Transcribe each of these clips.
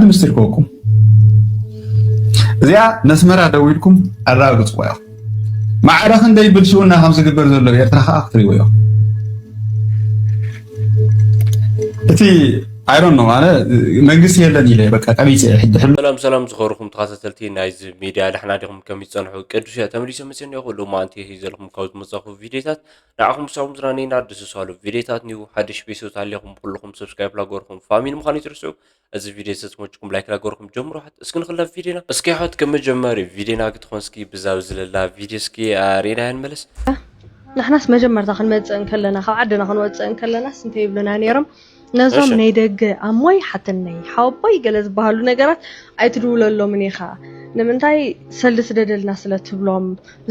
ምስቲ ይርከበኩም። እዚኣ ነስመራ ደው ኢልኩም ኣረጋግጽዋ ኢኹም። ማዕረ ክንደይ ብልሽውና ከም ዝግበር ዘሎ ኤርትራ ከኣ ክትሪእዎ ኢኹም። እቲ I don't know፣ ኣነ መንግስቲ የለን ኢለ በቃ ቀቢጸ ሕጂ ሕሉ። ሰላም ሰላም ዝኸበርኩም ተኸታተልቲ ናይዚ ሚድያ፣ ደሕና ዲኹም? ከመይ ትጸንሑ? ቅዱስ እየ፣ ተመሊሰ መጽየ እኒኦ። ኩሉ ማንቴ ሂዘልኩም ካብ ዝመጻኹ ቪድዮታት ንዓኹም ክሳብ ምዝናነይና ደስ ዝሳሉ ቪድዮታት ኒው ሓድሽ ቤተሰብ ኣለኹም። ኩልኹም ሰብስክራይብ ላገርኩም ፋሚሊ ምዃኑ ይትርስዑ። እዚ ቪድዮ ተዝመችኩም ላይክ ላገርኩም ጀምሩ። ሓት እስኪ ንኽላ ቪድዮና እስኪ ሓት ከም መጀመሪ ቪድዮና ክትኾን እስኪ ብዛብ ዝለላ ቪድዮ እስኪ ኣሬና ንመለስ። ንሕናስ መጀመርታ ክንመጽእ እንከለና፣ ካብ ዓድና ክንወጽእ እንከለናስ እንታይ ይብሉና ነይሮም? ነዞም እሺ። ናይ ደገ ኣሞይ ሓትነይ ሓወቦይ ገለ ዝበሃሉ ነገራት ኣይትድውለሎምን ኢኻ። ንምንታይ? ሰልዲ ስደደልና ስለ ትብሎም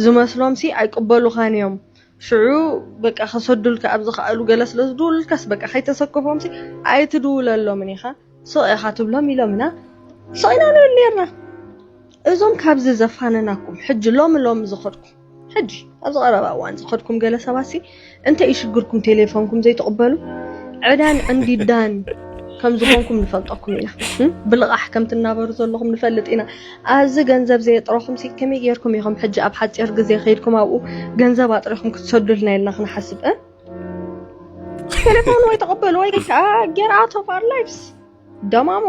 ዝመስሎም ሲ ኣይቅበሉኻን እዮም። ሽዑ በቃ ከሰዱልካ ኣብ ዝኸኣሉ ገለ ስለ ዝድውሉልካስ በቃ ከይተሰከፎም ሲ ኣይትድውለሎምን ኢኻ። ስቕ ኢኻ ትብሎም ኢሎምና ስቕ ኢና ንብል ነርና። እዞም ካብዚ ዘፋነናኩም ሕጂ ሎሚ ሎሚ ዝኸድኩም ሕጂ ኣብዚ ቀረባ እዋን ዝኸድኩም ገለ ሰባት ሲ እንታይ እዩ ሽግርኩም ቴሌፎንኩም ዘይትቕበሉ? ዕዳን ዕንዲዳን ከም ዝኾንኩም ንፈልጠኩም ኢና። እም? ብልቓሕ ከም ትናበሩ ዘለኹም ንፈልጥ ኢና። ኣዚ ገንዘብ ዘየጥረኹም ሲ ከመይ ጌርኩም ኢኹም ሕጂ ኣብ ሓጺር ግዜ ከይድኩም ኣብኡ ገንዘብ ኣጥሪኹም ክትሰዱልና ኢልና ክንሓስብ? እ? ቴሌፎን ወይ ተቐበሉ ወይ ከዓ get out of our lives። ደማሙ።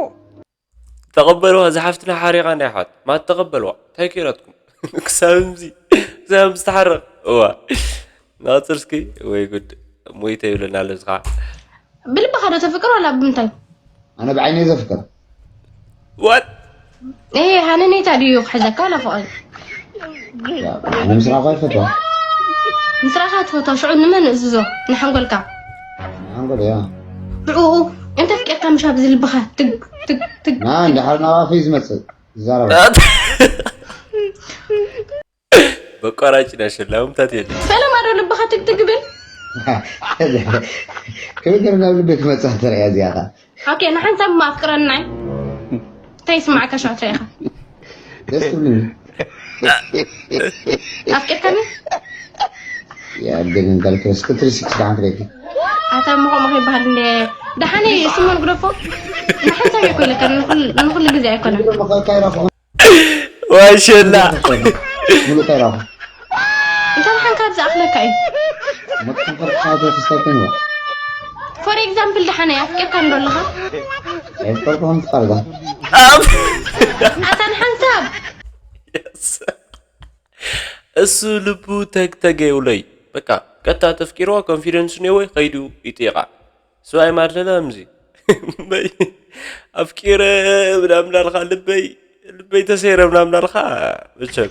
ተቐበልዋ፣ እዛ ሓፍትና ሓሪቓ ናይ ኣሕዋት። ማት ተቐበልዋ። እንታይ ከይናትኩም? ክሳብ እምዚ፣ ክሳብ እምዚ ተሓረቕ። እዋ። ናጽር እስኪ፣ ወይ ጉድ። ሞይተ ይብለና ኣሎ እዚ ኸዓ። ብልብኻ ዶ ተፍቅሮ ዋላ ብምንታይ? ኣነ ብዓይነይ ዘፍቅር። What? ኤ ሃነኔታ ድዩ ክሕዘካ ናፍቖት? ኣነ ምስራኻ ይፈትዋ። ምስራኻ ትፈትዋ ሽዑ ንመን እዝዞ ንሓንጎልካ? ሓንጎል እያ። ሽዑ እንተ ፍቂርካ ምሽ ኣብዚ ልብኻ ትግ ትግ ትግ ና እንድሓር ናብ ኣፈይ ዝመፅእ ዝዛረበ በቋራጭ ዳ ሸላምታት የለ። ፈለማ ዶ ልብኻ ትግ ትግ ብል? ከመይ ገይረ ናብ ልበይ ክመፅእ ተረእያ እዚኣ ኸ? ኦኬ ንሓንሳብ እሞ ኣፍቅረናይ እንታይ ይስማዓካ ሸዋታ ኢኻ ደስ ትብልኒ ኣፍቂርካኒ ያደግን ካልክለስ ክትሪ ሲክስ ዳሓን ክደግን ኣታ እሞ ከምኡ ከይበሃል እንደ ደሓነይ ስሞን ግደፎ ንሓንሳብ እኮ ኢለካ ንኹሉ ግዜ ኣይኮነን ዋሸላ ሙሉእ ከይራኹ እንተ ደሓን ካብ ዝኣኽለካ እዩ መጥቶም ከርክሳቶ ክስታይ ኮይንዎ for example ደሓነ ኣፍቂርካ እንዶ ኣለኻ ኣይፍቀርኩ ከም ትቃልጋ ኣታ ንሓንሳብ እሱ ልቡ ተግተገ ይብለይ በቃ ቀጥታ ተፍቂርዋ ኮንፊደንስ ነወይ ከይዱ ይጥይቃ ስባይ ማድለለ እምዚ በይ ኣፍቂረ ምናምን ኣልካ ልበይ ልበይ ተሰይረ ምናምን ኣልካ መቸም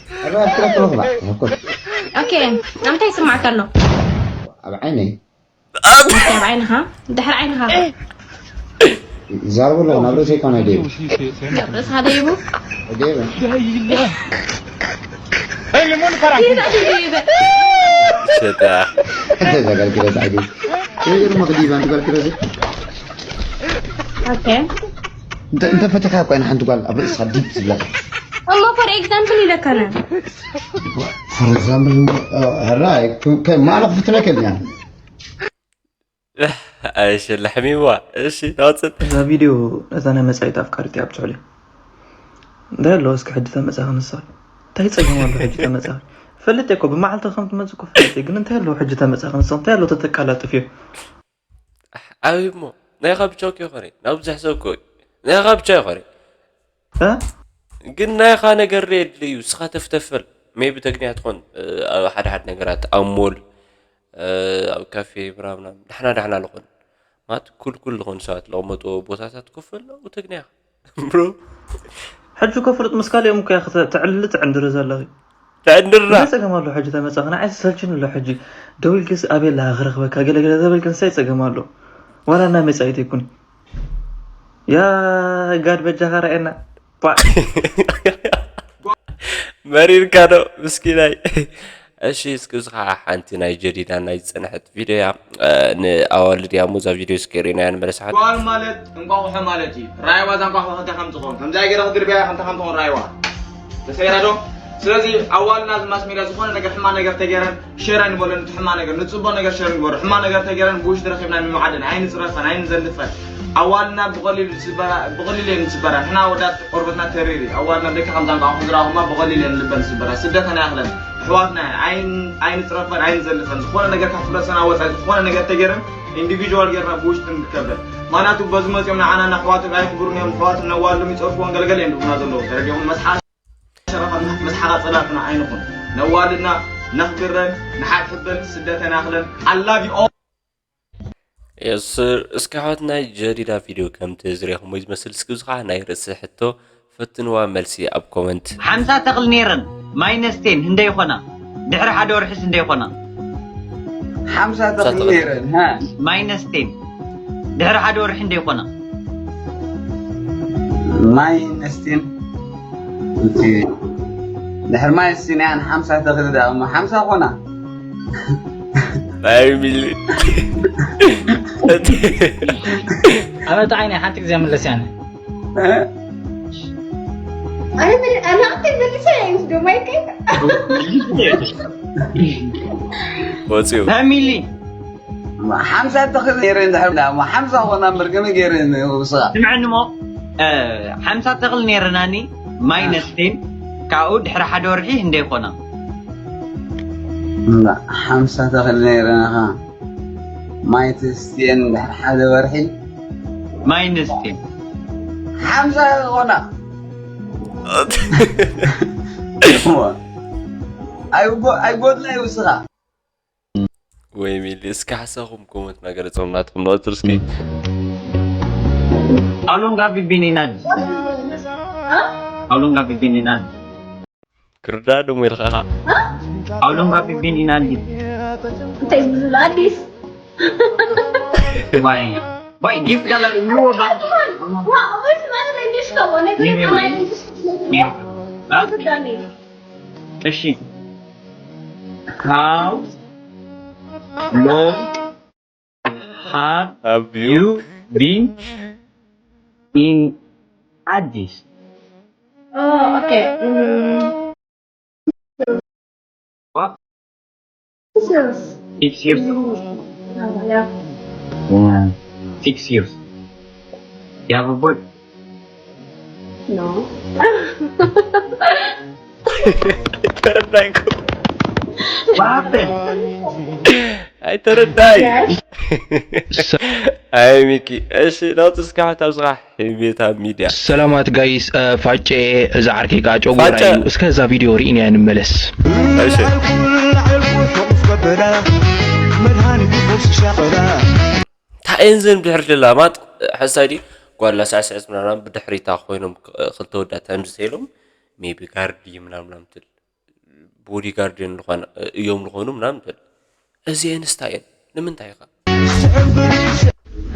ኦኬ ኣምታይ ይስማዕካ ኣሎ ኣብ ዓይነይ ኣብ ዓይንኻ ድሕሪ ዓይንኻ ይዛረቡ ኣለኹ ናብ ርእሰይ እኳ ናይ ደይቡ ርእስኻ ደይቡ ደይበ ሸጣ ተዘጋልግለ ሳዕዲ ይገርማ ክዲባ እንት ጓልክረዚ እንተ ፈቲኻ እኳ ኢና ሓንቲ ጓል ኣብ ርእስኻ ዲብ ዝብለካ እሞ for example ኢለካና for example ራይ ማዕረ ክፍትነከ እያ ኣይሸለ ሕሚምዋ እሺ ናውፅእ እዛ ቪድዮ ነዛ ናይ መፃኢት ኣፍቃሪት እያ ኣብፅሑለይ እንታይ ኣለዎ እስኪ ሕጂ ተመፃኺ ንስኺ እንታይ ፀገም ኣሎ ሕጂ ተመፃኺ ፈልጥ እኮ ብመዓልቲ ከም ትመፅ እኮ ፈልጥ ግን እንታይ ኣለዎ ሕጂ ተመፃኺ ንስኺ እንታይ ኣለዎ ተተቃላጥፍዮ ዓብይ እሞ ናይኻ ብቻ እኮ ይኾነ ናብ ብዙሕ ሰብ እኮ ናይኻ ብቻ ይኾነ ግን ናይኻ ነገር የድልዩ ስኻ ተፍተፈል ሜቢ ተግንያ ትኾን ኣብ ሓደ ሓደ ነገራት ኣብ ሞል ኣብ ካፌ ምናምና ዳሕና ዳሕና ልኾን ማለት ኩልኩል ዝኾኑ ሰባት ለቕመጥዎ ቦታታት ኮፍ በል ኣብኡ ተግንያ ኢኻ ብሮ ሕጂ እኮ ፍሉጥ ምስ ካልኦም እኮ ኢኻ ተዕልል ትዕንድሪ ዘለኺ ትዕንድራ እንታይ ጸገም ኣሎ ሕጂ ተመጻኺ ንዓይ ሰልችኒ ኣሎ ሕጂ ደው ኢልክስ ኣበይ ኣለኻ ክረኽበካ ገለ ገለ ተበልኪ እንታይ ጸገም ኣሎ ዋላ ናይ መጻኢት ይኩን ያ ጋድ በጃኻ ርኣየና መሪርካ ዶ ምስኪናይ እሺ እስኪ እዚ ከዓ ሓንቲ ናይ ጀዲዳ ናይ ዝፀንሐት ቪድዮ እያ ንኣዋልድ እያ እሞ እዛ ቪድዮ እስኪ ርኢናያ ንመለስ ሓት ጓል ማለት እንቋቑሖ ማለት እዩ ራይዋ እዛ እንቋቑሖ ከምታ ከም ትኸውን ከምዚኣ ገይረ ክድርብያ ከምታ ከም ትኸውን ራይዋ ተሰይራ ዶ ስለዚ ኣዋልና እዚ ማስ ሜድያ ዝኾነ ነገር ሕማ ነገር ተገይረን ሸር ኣይንበሎ ነቲ ሕማ ነገር ንፅቡቅ ነገር ሸር ንግበሮ ሕማ ነገር ተገይረን ብውሽጢ ረኪብና ንምዓደን ኣይንፅረፈን ኣይንዘልፈን ኣዋልና ብቐሊሉ ዝስበራ ብቐሊሉ እየን ዝስበራ። ንሕና ወዳት ቆርበትና ተሪር እዩ። ኣዋልና ደቂ ከም ዛንቃ ክዝራኹማ ብቐሊሉ እየን ልበን ዝስበራ። ስደተን ኣይኣኽለን። ኣሕዋትና እየን። ኣይን- ኣይንፅረፈን ኣይንዘልፈን። ዝኾነ ነገር ካብ ሕብረተሰብና ወፃኢ ዝኾነ ነገር ተገይረን ኢንዲቪዥዋል ጌርና ብውሽጢ ንርከበን። ምኽንያቱ በዚ መፂኦም ንዓና ንኣሕዋቶም ኣይኽብሩን እዮም። ኣሕዋቶም ነዋሎም ይፀርፍዎን ገለገለ እዮም ዝብሉና ዘለዉ። ተረዲኹም? መስሓ ሸረፋት ምስ ሓቓ ጸላእትና ኣይንኹን። ነዋልድና ነኽብረን፣ ንሓድሕደን፣ ስደተን ኣይኣኽለን። I love you all። የስር እስኪ ኣሕዋት ናይ ጀዲዳ ቪድዮ ከምቲ ዝሪኹሞ ዝመስል እስኪ እዚ ከዓ ናይ ርእሲ ሕቶ ፈትንዋ መልሲ ኣብ ኮመንት። ሓምሳ ተኽሊ ነይረን ማይነስ ቴን ህንደይ ይኾና? ድሕሪ ሓደ ወርሒስ ህንደይ ይኾና? ሓምሳ ተኽሊ ነይረን ሃ? ማይነስ ቴን ድሕሪ ሓደ ወርሒ ህንደይ ይኾና? ማይነስ ቴን ድሕሪ ማይነስ ቴን እያን ሓምሳ ተኽሊ ዳ እሞ ሓምሳ ኮና ናይ ሚሊ ኣበታ ዓይነ ሓንቲ ግዜ ምለስ ያነ ኣናቅተይ መሊሰ ይስዶ ማይከይ ወፂኡ ፋሚሊ ሓምሳ ተኽሊ ነይረ እንድሕር ዳ እሞ ሓምሳ ኮና እምበር ከመይ ገይረ ንውስኻ ስምዐኒ ሞ ሓምሳ ተኽሊ ነይረናኒ ማይነስ ቴን ካብኡ ድሕሪ ሓደ ወርሒ ህንደይ ኮና ሓምሳ ተኽሊ ነይረናኻ ማይነስ ቴን ድሕሪ ሓደ ወርሒ ማይነስ ቴን ሓምሳ ኮና ኣይጎድላ ይውስኻ ወይ ሚሊ እስኪ ሓሳኹም ኮመንት ነገር ጸምናትኩም ነቕጽር እስኪ How long have you been in Addis? How long have you been in Addis? ክርዳድ እሞ ኢልካ ኢኻ How long have you been in Addis? እንታይ ዝብሉ ኣዲስ Why? Why? Give the you ዋ ወይ ማለት እንዲሽ ከቦ ነገር ይሄ ከማይ ማለት እንዲሽ Yeah. አትዳኒ እሺ How long have Have you you been in Addis? ኦኬ What? ስስ Six years. ያ Yeah. Six years. You have a boy? ኖ ተረዳይኩ What happened? ኣይተረዳይ Yes. ኣይ ሚኪ እሺ ነቕጽር እስኪ ሓታ ኣብዚ ሒሜታ ሚድያ ሰላማት ጋይስ ፋጨ እዛ ዓርከይ ከዓ ጨጎራ ፋጨ። እዩ እስከ እዛ ቪድዮ ርኢናያ ንመለስ እሺ ኣልኩል ዓልኩ ሕቑፍ ከበዳ መድሃኒት ይፈውስ ሻቐዳ ታየን ዘን ድሕር ደላ ማጥ ሓሳይ ዲ ጓላ ሳዕስዕት ምናምን ብድሕሪታ ኮይኖም ክልተ ወዳት ከምዚ ተይሎም ሜቢ ጋርድ ምናምን ምናምን ትል ቦዲ ጋርድን ዝኾነ እዮም ዝኾኑ ምናምን ትል እዚኤን ስታየን ንምንታይ ኢኻ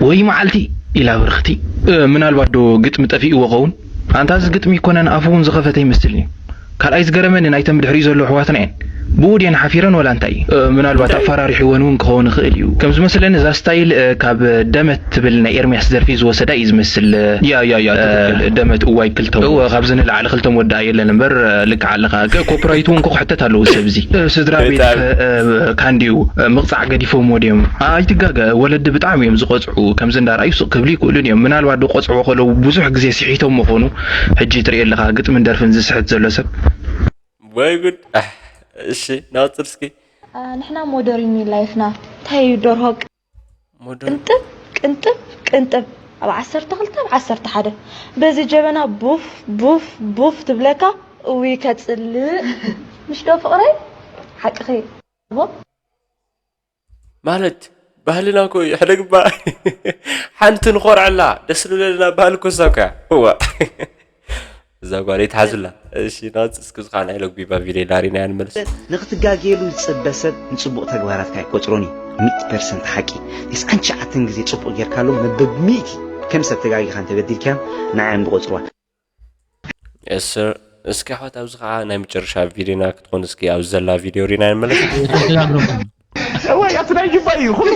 ወይ መዓልቲ ኢላ ብርኽቲ እ፣ ምናልባት ዶ ግጥሚ ጠፊእዎ ኸውን ኣንታ እዚ ግጥሚ ይኮነን ኣፉ እውን ዝኸፈተ ይመስል እዩ ካልኣይ ዝገረመኒ ናይተን ብድሕሪኡ ዘሎ ኣሕዋትና እየን ብኡ ድየን ሓፊረን ወላ እንታይ እ፣ ምናልባት ኣፈራሪሕወን እውን ክኸውን ይኽእል እዩ ከም ዝመስለኒ እዛ ስታይል እ፣ ካብ ደመት ትብል ናይ ኤርሚያስ ደርፊ ዝወሰዳ እዩ ዝመስል እ፣ ያ ያ ያ እ፣ ደመት እዋይ ክልቶም እወ ካብዚ ንላዕሊ ክልቶም ወድኣ የለን እምበር እ፣ ልክዕ ኣለኻ ከ ኮፒራይት እውን ክሕተት ኣለዎ ሰብ እዚ እ፣ ስድራ ቤት ብጣዕሚ። ከ- እ፣ ካንዲዩ እ፣ ምቕፃዕ ገዲፎምዎ ድዮም ኣይትጋገ ወለዲ ብጣዕሚ እዮም ዝቐፅዑ ከምዚ እንዳረኣዩ ስቕ ክብሉ ይክእሉ ድዮም ምናልባት ዶ ቆፅዕዎ ከለዉ ብዙሕ ግዜ ስሒቶም ምኾኑ ሕጂ ትሪኦ ኣለኻ ግጥምን ደርፍን ዝስሕት ዘሎ ሰብ ወይ ጉድ ኣሕ፣ እሺ ናውፅር እስኪ ንሕና ሞደርን ዩ ላይፍና እንታይ እዩ ደርሆ ሞደር ቅንጥብ ቅንጥብ ቅንጥብ ኣብ ዓሰርተ ክልተ ኣብ ዓሰርተ ሓደ በዚ ጀበና ቡፍ ቡፍ ቡፍ ትብለካ እዊ ከፅልእ ምሽ ዶ ፍቕረይ ሓቅኺ እቦ ማለት ባህልና እኮ እዩ ሕደግባ ሓንቲ ንኾርዐላ ደስ ዝብለልና ባህሊ እኮ እዛ እኮ እያ እዋ እዛ ጓል ይትሓዙላ እሺ ናውፅር እስኪ ዝኸዓ ናይ ለጉቢባ ቪድዮ ዳሪና ያ ንመለስ ንክትጋገየሉ ዝፅበ ሰብ ንፅቡቕ ተግባራትካ ኣይቆፅሮን እዩ። ሚእቲ ፐርሰንት ሓቂ። ተስዓን ትሽዓተን ግዜ ፅቡቕ ጌርካሉ መበብ ሚእቲ ከም ሰብ ተጋጊኻ እንተበዲልካዮም ንዓዮም ዝቆፅርዋ። የስር እስኪ ኣሕዋት ኣብዚ ከዓ ናይ መጨረሻ ቪድዮና ክትኾን እስኪ ኣብዚ ዘላ ቪድዮ ሪና ንመለስ እዋይ ኣቲ ናይ ጅባ እዩ ኩሉ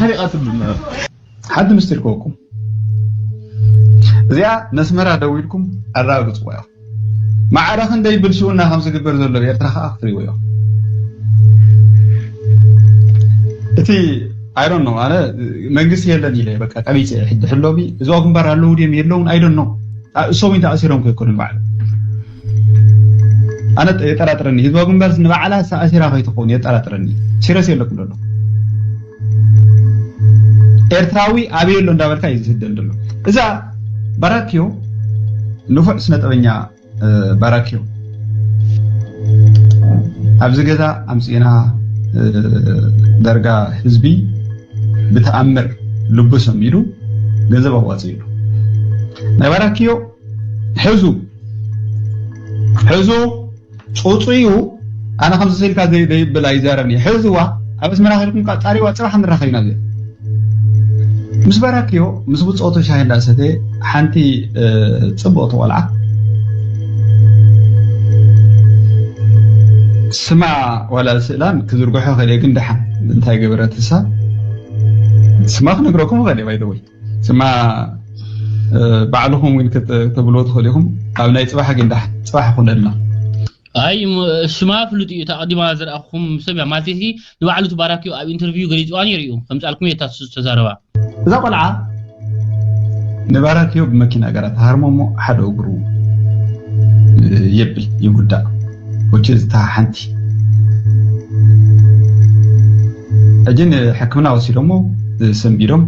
ሓሪቓትሉ ሓንቲ ምስጢር ክወኩም እዚኣ ነስመራ ደው ኢልኩም ኣረጋግፅዋ ኢኹም ማዕረ ክንደይ ብልሽውና ከም ዝግበር ዘሎ ኣብ ኤርትራ ከዓ ክትሪእዎ ኢኹም እቲ I don't know ኣነ መንግስቲ የለን ኢለ በቃ ቀቢፀ ሕጂ ሕሎሚ እዚዋ ግንባር ኣለዉ ድም የለውን I don't know እሶም ተኣሲሮም ከይኮኑ ባዕሉ ኣነ የጠራጥረኒ ህዝባዊ ግንባር ንባዕላ ተኣሲራ ከይትኸውን የጠራጥረኒ ሲረስ የለኩም ዘሎ ኤርትራዊ ኣበይ ኣሎ እንዳበልካ እዩ ዝስደል ዘሎ እዛ ባራኪዮ ንፉዕ ስነጠበኛ ባራኪዮ ኣብዚ ገዛ ኣምፅእና ደርጋ ህዝቢ ብተኣምር ልቡ ሰሚዱ ገንዘብ ኣዋፅእሉ ናይ ባራኪዮ ሕዙ ሕዙ ፁፁዩ ኣነ ከምዚ ስኢልካ ዘይብል ኣይዛረብኒ ሕዝዋ ኣብ ኣስመራ ከልኩም ቃፃሪዋ ፅባሕ ንራኸብ ኢና ምስ በራክዮ ምስ ብፆቱ ሻሂ እንዳሰተ ሓንቲ ፅቡቕቲ ቆልዓ ስማ ዋላ ስእላን ክዝርግሖ ከደ ግን ደሓን እንታይ ገበረት እሳ ስማ ክነግረኩም ከደ ባይደወይ ስማ ባዕልኹም እውን ክትብልዎ ትኽእሉ ኢኹም ኣብ ናይ ፅባሕ ግን ደሓን ፅባሕ ይኹነልና ኣይ ስማ ፍሉጥ እዩ። እታ ቀዲማ ዝረኣኹም ሰብ እያ ማለት ሲ ንባዕሉ እቲ ባራኪዮ ኣብ ኢንተርቪው ገሊፅዋ ነይሩ እዩ። ከምፃልኩም እየ እታ ዝተዛረባ። እዛ ቆልዓ ንባራኪዮ ብመኪና ገራ ተሃርሞ እሞ ሓደ እግሩ የብል ይጉዳእ። ወቸ ዝታ ሓንቲ ሕጂ ንሕክምና ወሲዶሞ ሰንቢዶም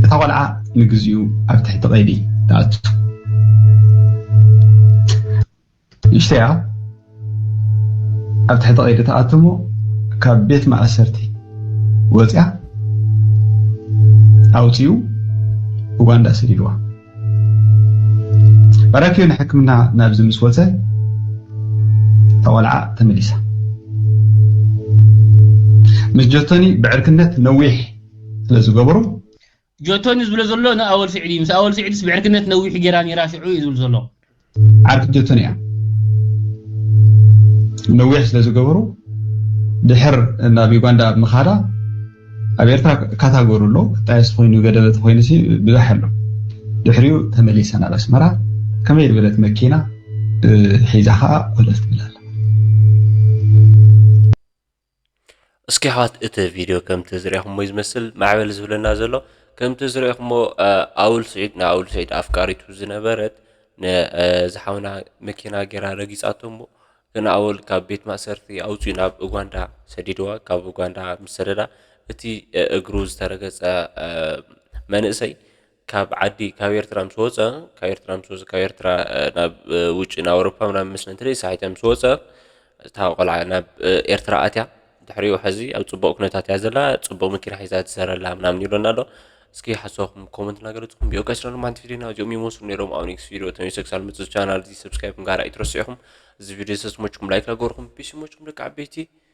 እታ ቆልዓ ንግዚኡ ኣብ ትሕቲ ቀይዲ ትኣቱ። ንእሽተያ ኣብ ትሕቲ ቀይዲ ትኣቱ እሞ ካብ ቤት ማእሰርቲ ወፅያ ኣውፅኡ ኡጋንዳ ሰዲድዋ። ባራኪዮ ንሕክምና ናብዚ ምስ ወፀ እታ ቆልዓ ተመሊሳ። ምስ ጆቶኒ ብዕርክነት ነዊሕ ስለ ዝገበሩ ጆቶኒ ዝብሎ ዘሎ ንኣወል ስዒድ እዩ። ምስ ኣወል ስዒድስ ብዕርክነት ነዊሕ ጌራ ነይራ ሽዑ እዩ ዝብል ዘሎ። ዓርኪ ጆቶኒ እያ። ነዊሕ ስለ ዝገበሩ ድሕር ናብ ዩጋንዳ ኣብ ምኻዳ ኣብ ኤርትራ ካታጎሪ ኣሎ ክጣየስ ኮይኑ ገደበ ተኮይኑ ብዙሕ ኣሎ ድሕሪኡ ተመሊሰ ናብ ኣስመራ ከመይ ዝበለት መኪና ሒዛ ከዓ ወለፍ ትብል ኣላ እስኪ ኣሕዋት እቲ ቪድዮ ከምቲ ዝሪእኹሞ እዩ ዝመስል ማዕበል ዝብለና ዘሎ ከምቲ ዝሪእኹሞ ኣውል ስዒድ ንኣውል ስዒድ ኣፍቃሪቱ ዝነበረት ንዝሓውና መኪና ገይራ ረጊፃቶ እሞ ግን ኣወል ካብ ቤት ማእሰርቲ ኣውፅኡ ናብ ኡጋንዳ ሰዲድዋ ካብ ኡጋንዳ ምስ ሰደዳ እቲ እግሩ ዝተረገፀ መንእሰይ ካብ ዓዲ ካብ ኤርትራ ምስ ወፀ ካብ ኤርትራ ምስ ወፀ ካብ ኤርትራ ናብ ውጭ ናብ ኣውሮፓ ምናምን መስለ እንተ ሳሒተ ምስ ወፀ እታ ቆልዓ ናብ ኤርትራ ኣትያ ድሕሪኡ ሕዚ ኣብ ፅቡቅ ኩነታት እያ ዘላ ፅቡቅ መኪና ሒዛ ትሰረላ ምናምን ይብለና ኣሎ እስኪ ሓሳብኩም ኮመንት እናገለፅኩም ቢኦ ቀሲና ድማ ሓንቲ ቪዲዮና እዚኦም ይመስሉ ነይሮም ኣብ ኔክስት ቪዲዮ ተመልሰ ክሳብ መፅእ ቻናል እዚ ሰብስክራይብ ምግባር ኣይትረስዑ ኢኹም እዚ ቪዲዮ ሰስሞችኩም ላይክ ላገርኩም ቢሲሞችኩም ደቂ ዓበይቲ